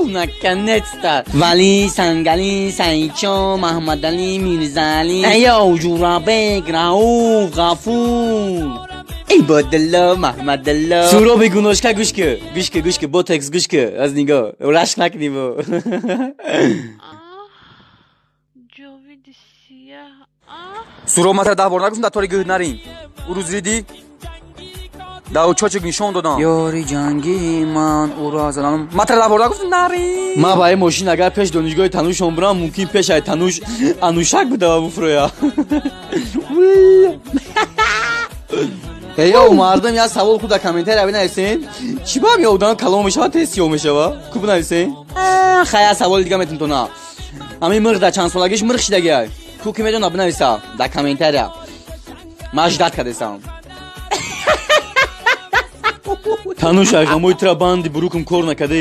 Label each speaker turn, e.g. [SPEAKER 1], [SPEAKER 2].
[SPEAKER 1] Наконец-то. Вали, Сангали, Сайчо, Маҳмадали, Мирзали. Эйо, Ҷурабек, Рауф, Ғафур. Ибодулло, Маҳмадулло. Суроби гуношка гӯш ки. Гӯш ки, гӯш ки, ботекс гӯш ки. Аз нигоҳ. Рашк накунӣ бо.
[SPEAKER 2] Ҷовиди сияҳ, аҳ.
[SPEAKER 3] Суроб, ман 10 бор нагуфтам, дар тори гӯҳ нарин? Ӯ рӯз риди дар учочек нишон додам, ёри ҷангии ман ӯро заданам. Ман 10 бор нагуфтам, нарин?
[SPEAKER 1] Ман ба ин мошин агар пеш донишгоҳи Танушон бурам, мумкин пеш ай Тануш анушак бидава буфурӯя. Эё, мардум, як савол худа комментария бинависен: чӣ ба ҳам одам калон мешава, тез сиёҳ мешава? Ку бинависен. Хай, як саволи дига метум тона: ҳамин мирғ дар чанд солагиш мирғ шидагиай? Ку ки медона, бинависа дар комментария. Ман ждать кардесам. Тануш, айғамои тира банди бурукум кор накардест.